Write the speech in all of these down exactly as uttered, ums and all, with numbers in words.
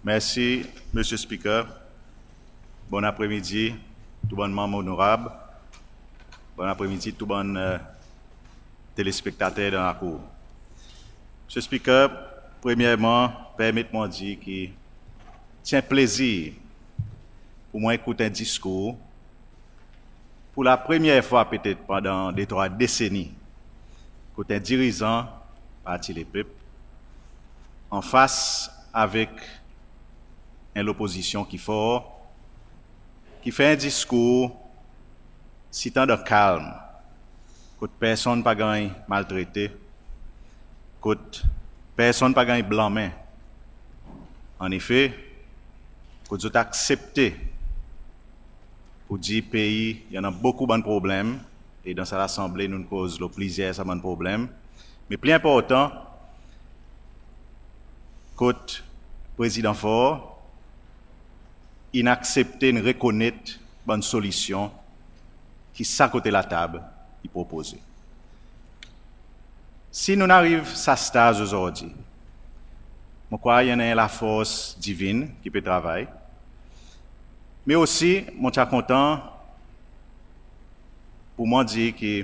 Mersi Mr Speaker. Bonn apre midi tou bann Manm Onorab. Bonn apre midi tou bann telespektater dan lakour. Mr Speaker, premyerman permet mwan dir ki ti en plezir pour mwan ekout en diskour pour lapremyer fwa petet pandan detrwa deseni kot en dirizan Parti Lepep anfas avek en Lopozisyon ki for, ki fer en diskour sitan dan kalm, kot personn pa ganny maltrete, kot personn pa ganny blanmen. Annefe kot zot aksepte pour dir pei i annan bokou bann problenm, e dan sa Lasanble nou'n koz lo plizyer sa bann problenm. Me pli enportan kot Prezidan Faure in aksepte, in rekonnet bann solisyon ki sa kote latab i propoze. Si nou'n ariv sa staz ozordi, mon krwar i annan en lafors divin ki pe travay. Me osi mon ti a kontan pour mwan dir ki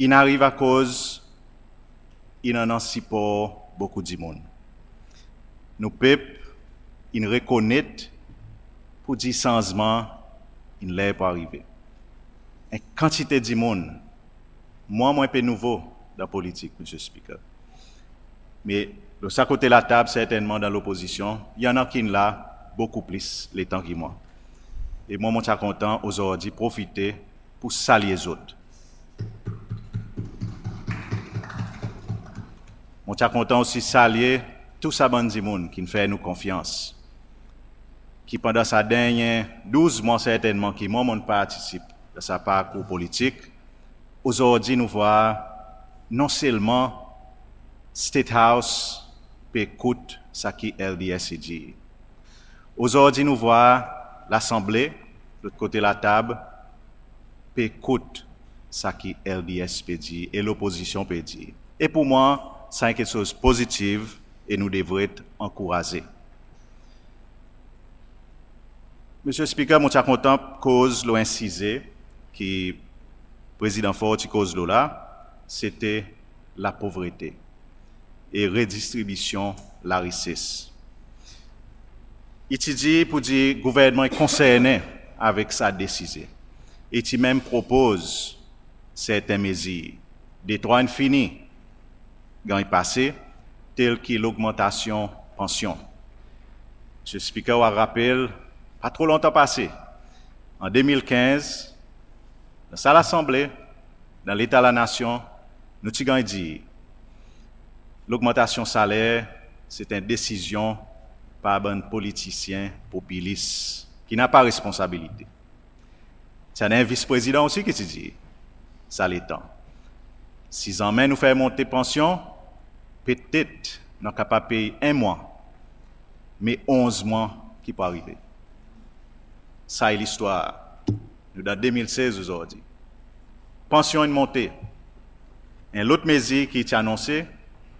in ariv akoz in annan sipor bokou dimoun. Nou pep in rekonnet pour dir sanzman in ler pour arive. En kantite dimoun, mwan mon en pe nouvo dan politik Mr Speaker, me lo sa kote latab sertennman dan Lopozisyon i annan ki'n la bokou plis letan ki mwan. E mwan mon ti a kontan ozordi profite pour salye zot. Mon ti a kontan osi salye tou sa bann dimoun ki'n fer nou konfyans, ki pandan sa dernyen douz mwan sertennman ki mwan mon'n partisip dan sa parkour politik, ozordi nou vwar non selman State House pe ekout sa ki LDS i dir. Ozordi nou vwar Lasanble lot kote latab pe ekout sa ki LDS pe dir e Lopozisyon pe dir. E pour mwan sa en keksoz pozitiv e nou devret ankouraze. Mr Speaker, mon ti a kontan koz lo en size ki Prezidan Faure ti koz lo la, sete lapovrete e redistribisyon larises. I ti dir pour dir Gouvernman i konsernen avek sa de size. I ti menm propoz serten mezir, detrwa in fini ganny pase, tel ki logmantasyon pansyon. Mr Speaker, ou a rapel pa tro lontan pase, an de mil kenz, dan sa Lasanble, dan Leta Lanasyon, nou ti ganny dir logmantasyon saler se en desizyon par bann politisyen popilis ki napa responsabilite. Ti annan en Vis-Prezidan osi ki ti dir sa letan, si zanmen nou fer monte pansyon, petet nou a kapab pey en mwan, me onz mwan ki pou arive. Sa i listwar. Nou dan de mil sez ozordi. Pansyon in monte. En lot mezir ki ti anonse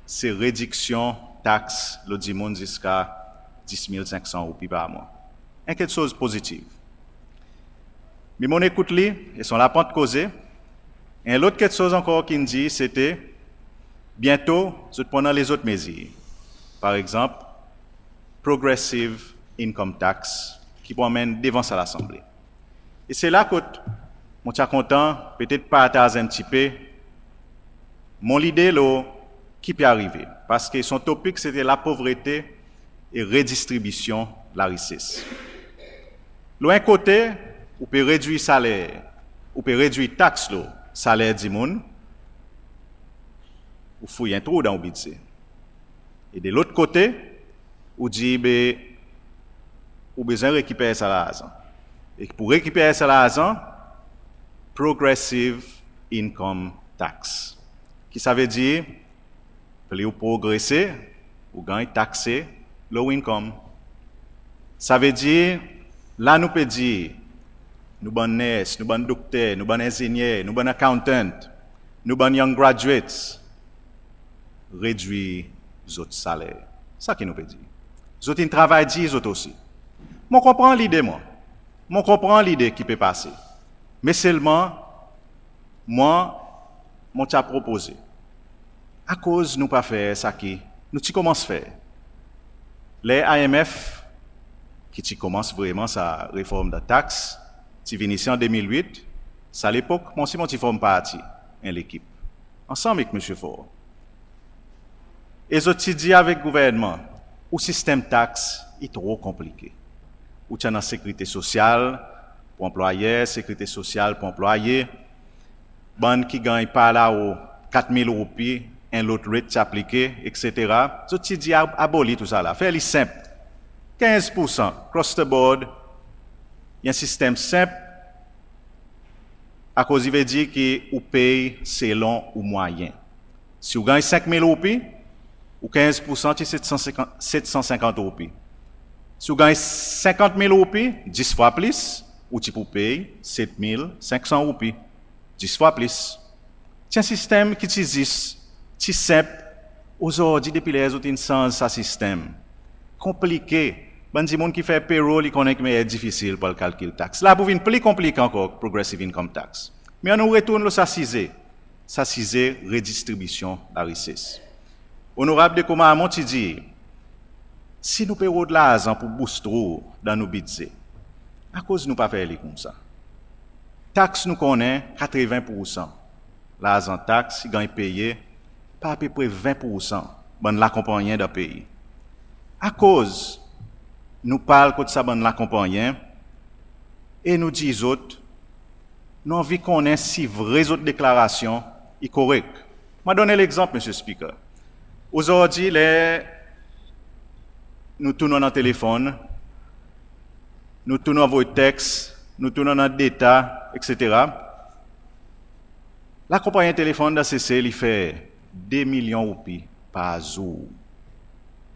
se rediksyon taks lo dimoun ziska dis mil senk san roupi par mwan. En keksoz pozitiv. Me mon'n ekout li e son lapant koze. En lot keksoz ankor ki'n dir sete byento zot pou annan lezot mezir, par egzanp progressive income tax ki pou anmenn devan sa Lasanble. E se la kot mon ti a kontan petet partaz en pti pe mon lide lo ki pe arive, parski son topik sete lapovrete e redistribisyon larises. Lo en kote ou pe redwir saler, ou pe redwir taks lo saler dimoun, ou fouy en trou dan ou Bidze. E de lot kote ou dir be ou bezwen rekiper sa larzan. E pour rekiper sa larzan, progressive income tax. Ki savedir pli ou progrese, ou ganny takse lo ou income. Savedir la nou pe dir nou bann nurse, nou bann dokter, nou bann enzenyer, nou bann accountant, nou bann young graduates, redwir zot saler. Sa ki nou pe dir. Zot in travay dir zot osi. Mon konpran lide mwan. Mon konpran lide ki pe pase. Me selman, mwan, mon ti a propoze, akoz nou pa fer sa ki nou ti konmans fer? Ler IMF, ki ti konmans vreman sa reform dan tax, ti vin isi an de mil wit, sa lepok, mwan osi mon ti form parti en lekip, ansanm ek Msye Faure. E zot ti dir avek gouvernman, ou sistenm tax i tro konplike. Ou ti annan sekirite sosyal pour anplwayer, sekirite sosyal pour anplwaye, bann ki ganny par lao kat mil roupi, en lot rate ti aplike, etsetera. Zot ti dir ab-, aboli tousala, fer li senp. Kenz poursan, cross the board, i en sistenm senp, akoz i vedir ki ou pey selon ou mwayen. Si ou ganny senk mil roupi, ou kenz poursan ti set san senkant, set san senkant roupi. Si ou ganny senkant mil roupi, dis fwa plis, ou ti pou pey set mil senk san roupi, dis fwa plis. Ti en sistenm ki ti zis, ti senp. Ozordi, depi ler zot in sanz sa sistenm, konplike. Bann dimoun ki fer payroll, i konnen ki mannyer difisil pour al kalkil tax. La pou vin pli konplike ankor, progressive income tax. Me annou retourn lo sa size, sa size redistribisyon larises. Onorab De Commarmond ti dir, si nou pe rod larzan pour bous trou dan nou Bidze, akoz nou pa fer li koumsa? Tax, nou konnen katreven poursan larzan tax i ganny peye par apepre ven poursan bann lakonpannyen dan pei. Akoz nou pa al kot sa bann lakonpannyen e nou dir zot, nou anvi konnen si vre zot deklarasyon i korek? Mon a donn en legzanp, Msye Speaker. Ozordi, ler nou tou nou annan telefonn, nou tou nou anvoy text, nou tou nou annan data, etsetera. Lakonpannyen telefonn dan Sesel i fer de milyon roupi par zour.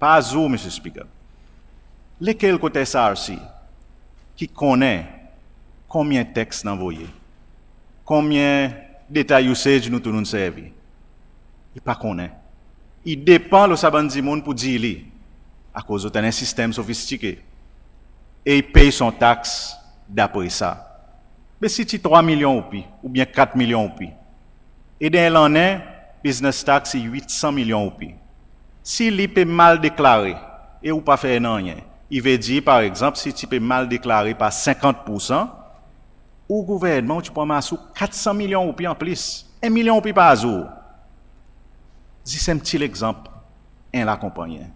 Par zour, Msye Speaker. Lekel kot SRC ki konnen konbyen text nou anvoye, konbyen data usage nou tou nou'n servi? I pa konnen. I depan lo sa bann dimoun pour dir li, akoz zot annan en sistenm sofistike. E i pey son tax dapre sa. Me si ti trwa milyon roupi oubyen kat milyon roupi, e dan en lannen, business tax i wit san milyon roupi. Si li pe mal deklare e ou pa fer nanryen, i vedir, par egzanp, si ti pe mal deklare par senkant poursan, ou gouvernman ou ti pou anmas ou kat san milyon roupi an plis, en milyon roupi par zour. Zis en pti legzanp, en lakonpannyen,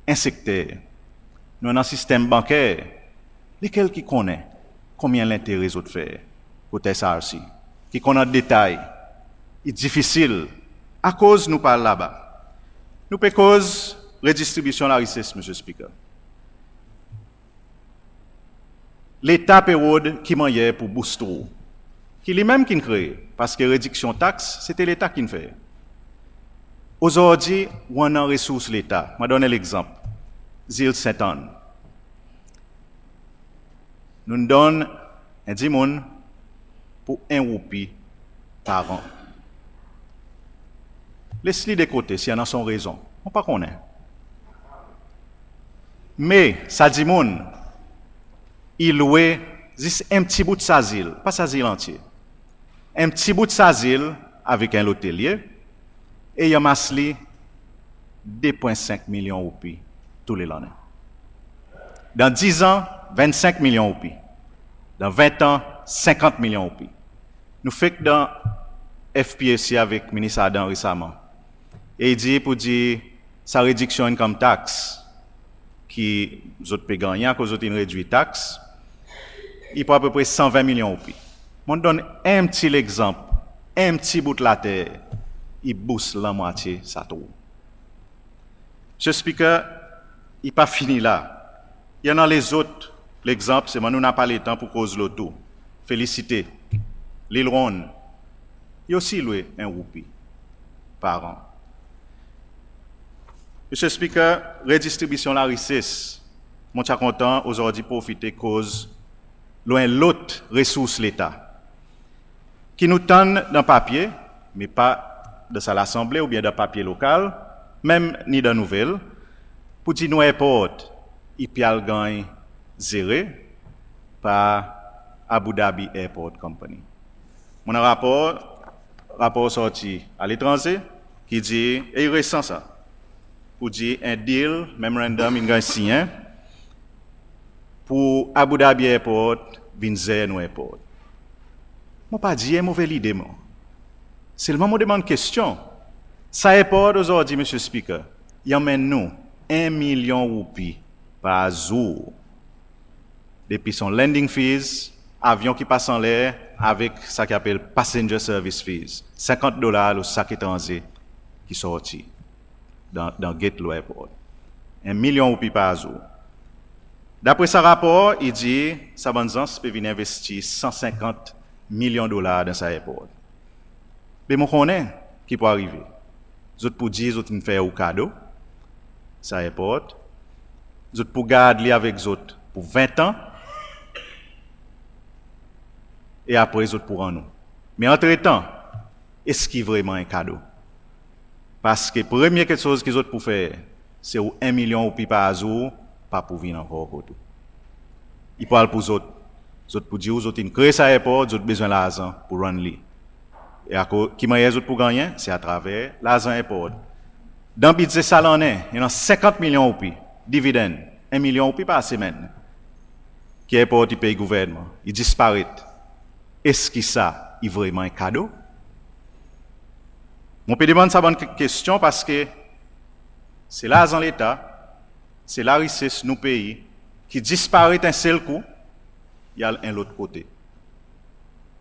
en sekter. Nou annan sistenm banker, lekel ki konnen konbyen lentere zot fer kot SRC, ki konnen an detay? I difisil. Akoz nou pa al laba? Nou pe koz redistribisyon larises, Msye Speaker. Leta pe rod ki mannyer pour bous trou ki li menm ki'n kree, parski rediksyon tax, sete Leta ki'n fer. Ozordi, ou annan resours Leta. Mon a donn en legzanp, Zil Ste Anne. Nou'n donn en dimoun pour en roupi par an. Les li de kote, si i annan son rezon, mon pa konnen. Me sa dimoun i lwe zis en pti bout sa zil, pa sa zil antye. En pti bout sa zil avek en lotelye, e i anmas li de pwen senk milyon roupi tou le lannen. Dan diz an, vennsenk milyon roupi. Dan ven an, senkant milyon roupi. Nou fek dan FPAC avek Minis Ardant resaman. E i dir pour dir sa rediksyon income tax ki zot pe gannyen akoz zot in redwir tax, i pou apepre san ven milyon roupi. Mon donn en pti legzanp, en pti bout later i bous lanmwatye sa trou. Msye Speaker, i pa fini la. I annan lezot legzanp, selman nou napa letan pour koz lo tou. Felicite, Lil Ronn, i osi lwe en roupi par an. Msye Speaker, redistribisyon larises, mon ti a kontan ozordi profite koz lo en lot resours Leta ki nou tann dan papye, me pa dan sa Lasanble oubyen dan papye lokal, menm ni dan nouvel, pour dir nou airport, i pe al ganny zere par Abu Dhabi Airport Company. Mon annan rapor, rapor sorti aletranze ki dir, e i resan sa, pour dir en deal, memorandum in ganny sinyen pour Abu Dhabi Airport vin zer nou airport. Mon pa dir i en move lide mwan. Selman mon demann kestyon. Sa airport ozordi, Mr Speaker, i anmenn nou en milyon roupi par zour. Depi son landing fees, avyon ki pas anler, avek sa ki apel passenger service fees, senkant dolar lo sak etranze ki sorti dan, dan gate lo airport. En milyon roupi par zour. Dapre sa rapor, i dir sa bann zans pe vin envestir san senkant milyon dolar dan sa airport. Be mon konnen ki pou arive. Zot pou dir zot in fer ou kado sa airport. Zot pou gard li avek zot pour ven an. E apre zot pou rann ou. Me antretan, eski vreman en kado? Parski premye keksoz ki zot pou fer, se ou en milyon roupi par zour pa pou vin ankor kot ou. I pou al pour zot. Zot pou dir ou zot in kree sa airport, zot bezwen larzan pour rann li. E akoz, ki mannyer zot pou gannyen? Se atraver larzan airport. Dan bidze sa lannen, i annan senkant milyon roupi dividend, en milyon roupi par semenn, ki airport i pey gouvernman, i disparet. Eski sa i vreman en kado? Mon pe demann sa bann ke-, kestyon parski se larzan Leta, se larises nou pei ki disparet en sel kou, i al en lot kote.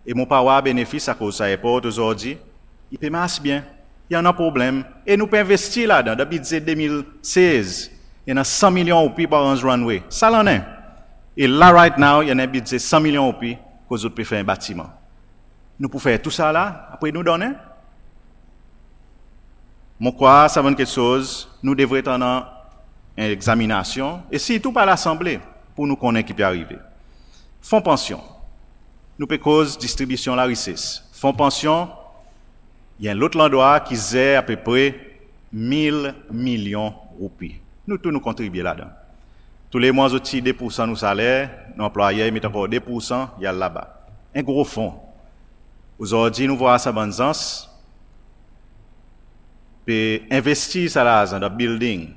E mon pa war benefis akoz sa airport ozordi i pe mars byen, i annan problenm, e nou pe envestir ladan. Dan bidze de mil sez, i annan san milyon roupi pour aranz runway. Sa lannen. E la right now, i annan en bidze san milyon roupi kot zot pe fer en batiman. Nou pou fer tou sa la, apre nou donnen? Mon krwar sa bann keksoz nou devret annan en egzaminasyon, e sirtou par Lasanble, pour nou konnen ki pe arive. Fon pansyon. Nou pe koz distribisyon larises. Fon pansyon, i en lot landrwa ki zer apepre mil milyon roupi. Nou tou nou kontribye ladan. Tou le mwan zot tir de poursan nou saler, nou anplwayer i met ankor de poursan, i al laba. En gro fon. Ozordi nou vwar sa bann zans pe envestir sa larzan dan building.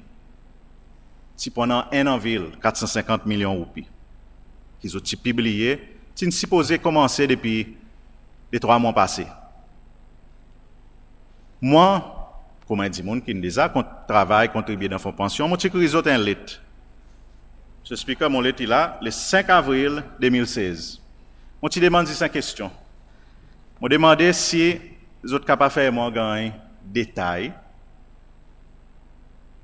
Ti pou annan en anvil kat san senkant milyon roupi ki zot ti pibliye, ti'n sipoze konmanse depi de trwa mwan pase. Mwan, konman en dimoun ki'n deza kont-, travay, kontribye dan fon pansyon, mon ti ekrir zot en let, Mr Speaker, mon let i la, le senk avril de mil sez. Mon ti demann zis en kestyon. Mon demande si zot kapab fer mwan ganny detay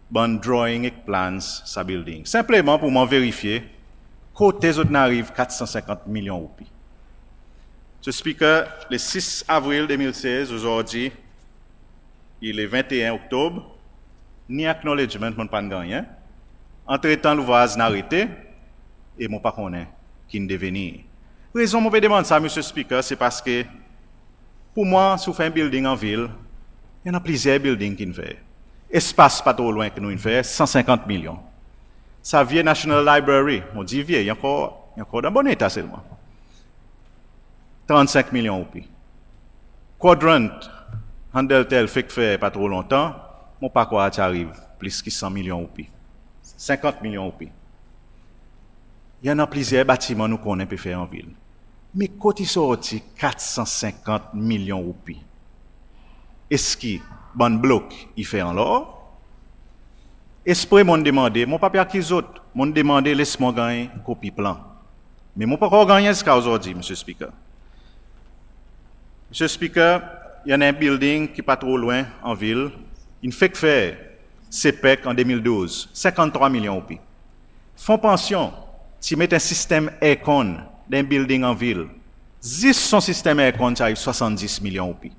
bann drawing ek plans sa building. Senpleman pour mwan verifye kote zot in ariv kat san senkant milyon roupi. Mr Speaker, le sis avril de mil sez, ozordi i le venteen Oktob, ni acknowledgement mon pa'n gannyen. Antretan louvraz in arete e mon pa konnen ki'n devenir. Rezon mon pe demann sa, Mr Speaker, se parski pour mwan, si ou fer en building anvil, i annan plizyer building ki'n fer. Espas pa tro lwen ki nou in fer, san senkant milyon. Sa vye National Library, mon dir vye, i ankor, i ankor dan bon eta selman, trannsenk milyon roupi. Quadrant, Handel Tel fek fer pa tro lontan, mon pa krwar ti ariv plis ki san milyon roupi, senkant milyon roupi. I annan plizyer batiman nou konnen pe fer anvil. Me kot i sorti kat san senkant milyon roupi? Eski bann blok i fer an lor? Espre mon'n demande, mon pa pe akiz zot, mon'n demande les mwan ganny kopi plan. Me mon pa ankor gannyen ziska ozordi, Mr Speaker. Mr Speaker, i annan en building ki pa tro lwen anvil, in fek fer, CPEC an de mil douz, senkanntrwa milyon roupi. Fon pansyon ti met en sistenm aircon dan en building anvil. Zis son sistenm aircon ti ariv swasanndis milyon roupi.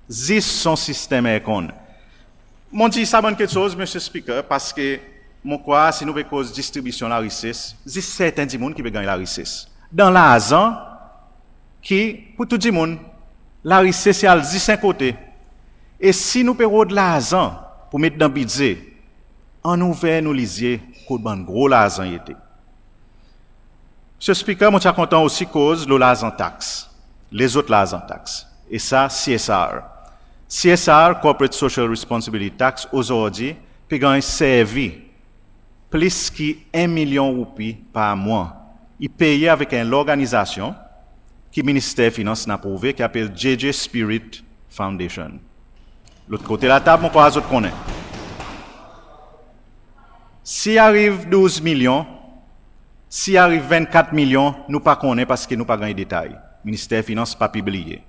Zis son sistenm aircon. Mon dir sa bann keksoz, Mr Speaker, parski mon krwar si nou pe koz distribisyon larises, zis serten dimoun ki pe ganny larises dan larzan ki pour tou dimoun. Larises i al zis en kote. E si nou pe rod larzan pour met dan bidze, Annou ouver nou lizye kot bann gro larzan i ete. Mr Speaker, mon ti a kontan osi koz lo larzan tax, lezot larzan tax, e sa CSR. CSR, Corporate Social Responsibility Tax, ozordi pe ganny servi plis ki en milyon roupi par mwan i peye avek en lorganizasyon ki Minister Finans in aprouve ki apel JJ Spirit Foundation. Lot kote latab, mon krwar zot konnen. Si i ariv douz milyon, si i ariv vennkat milyon, nou pa konnen parski nou pa ganny detay. Minister Finans pa pibliye.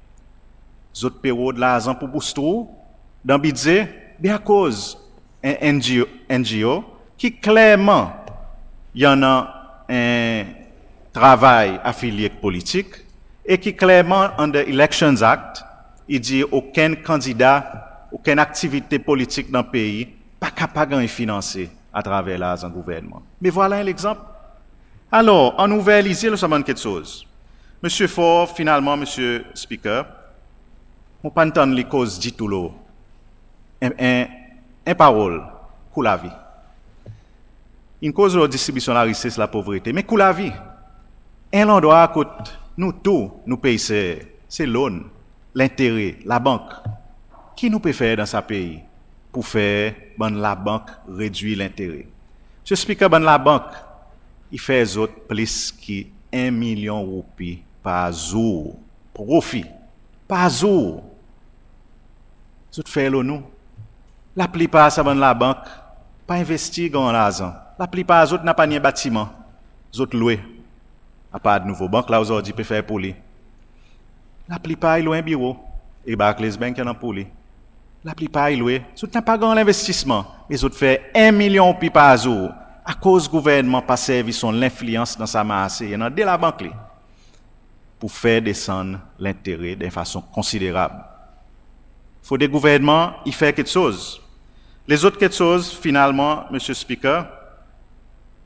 Zot pe rod larzan pour bous trou dan Bidze, be akoz en NGO, NGO ki klerman i annan en travay afilye ek politik e ki klerman under Elections Act i dir okenn kandida, okenn aktivite politik dan pei pa kapab ganny finanse atraver larzan gouvernman. Me vwala en legzanp. Alor, annou ouver lizye lo sa bann keksoz. Msye Faure, finalman, Mr Speaker, mon pa'n tann li koz ditou lo en, en, en parol, kou lavi. In koz lo distribisyon larises, lapovrete, me kou lavi, en landrwa kot nou tou nou pey ser, se loan, lentere, labank. Ki nou pe fer dan sa pei pour fer bann labank redwir lentere? Mr Speaker, bann labank i fer zot plis ki en milyon roupi par zour profi, par zour. Zot fer lo nou. Laplipar sa bann labank pa envestir gran larzan. Laplipar zot napa ni en batiman zot lwe, apard Nouvobanq la ozordi pe fer pour li. Laplipar i lwe en biro, e Barclays Bank i annan pour li. Laplipar i lwe, zot napa gran lenvestisman, me zot fer en milyon roupi par zour, akoz gouvernman pa servi son lenfliyans dan sa marse, i annan de labank li, pour fer desann lentere dan en fason konsiderab. Fodre gouvernman i fer keksoz. Lezot keksoz, finalman, Mr Speaker,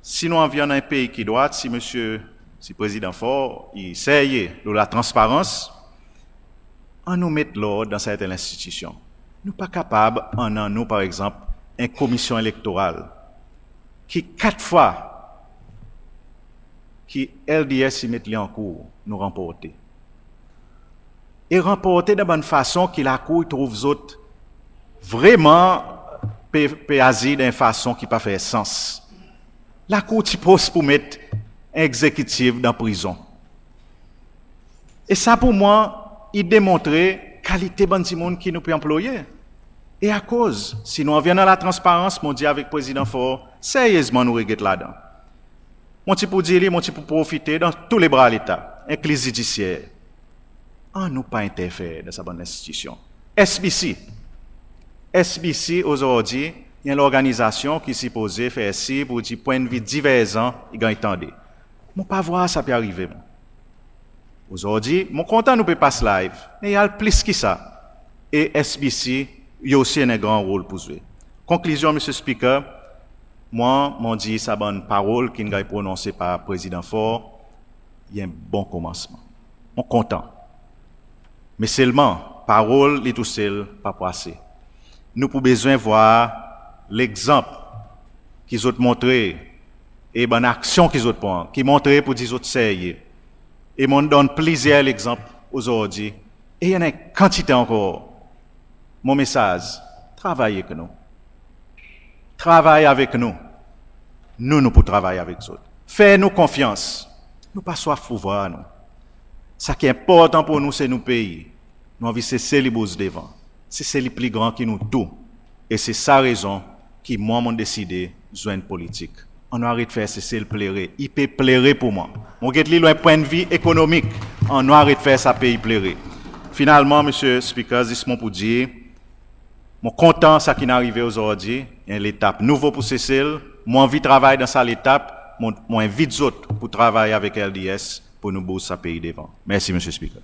si nou anvi annan en pei ki drwat, si Msye, si Prezidan Faure i serye lo latransparans, annou met lord dan serten lenstitisyon. Nou pa kapab annan nou, par egzanp, en komisyon elektoral ki kat fwa ki LDS i met li ankour, nou ranporte. E ranporte dan bann fason ki Lakour i trouv zot vreman pe, pe azir dan en fason ki pa fer sans. Lakour ti pros pour met en egzekitiv dan prizon. E sa pour mwan i demontre kalite bann dimoun ki nou pe anploye. E akoz, si nou anvi annan latransparans, mon dir avek Prezidan Faure, seryezman nou reget ladan. Mon ti pou dir li, mon ti pou profite dan tou le bra Leta, enkli zidisyer, annou pa enterfer dan sa bann lenstitisyon. SBC, SBC ozordi i en lorganizasyon ki sipoze fer sir pour dir pwennvi diverzan i ganny tande. Mon pa vwar sa pe arive mwan. Ozordi mon kontan nou pe pas live, me i al plis ki sa. E SBC i osi annan en gran rol pour zwe. Konklizyon, Mr Speaker, mwan mon dir sa bann parol ki'n ganny prononse par Prezidan Faure i en bon komansman. Mon kontan. Me selman, parol li tousel pa pou ase. Nou pou bezwen vwar legzanp ki zot montre e bann aksyon ki zot pran, ki montre pour dir zot serye. E mon'n donn plizyer legzanp ozordi, e i annan en kantite ankor. Mon mesaz, travay ek nou. Travay avek nou. Nou, nou pou travay avek zot. Fer nou konfyans. Nou pa swaf pouvwar nou. Sa ki enportan pour nou se nou pei. Nou anvi Sesel i bouz devan. Sesel i pli gran ki nou tou. E se sa rezon ki mwan mon'n deside zwenn politik. Annou aret fer Sesel plere. I pe plere pour mwan. Mon get li lo en pwennvi ekonomik. Annou aret fer sa pei plere. Finalman, Mr Speaker, zis mon pou dir, mon kontan sa ki'n arive ozordi, en letap nouvo pour Sesel. Mon anvi travay dan sa letap. Mon, mon envit zot pour travay avek LDS pour nou bouz sa pei devan. Mersi, Mr Speaker.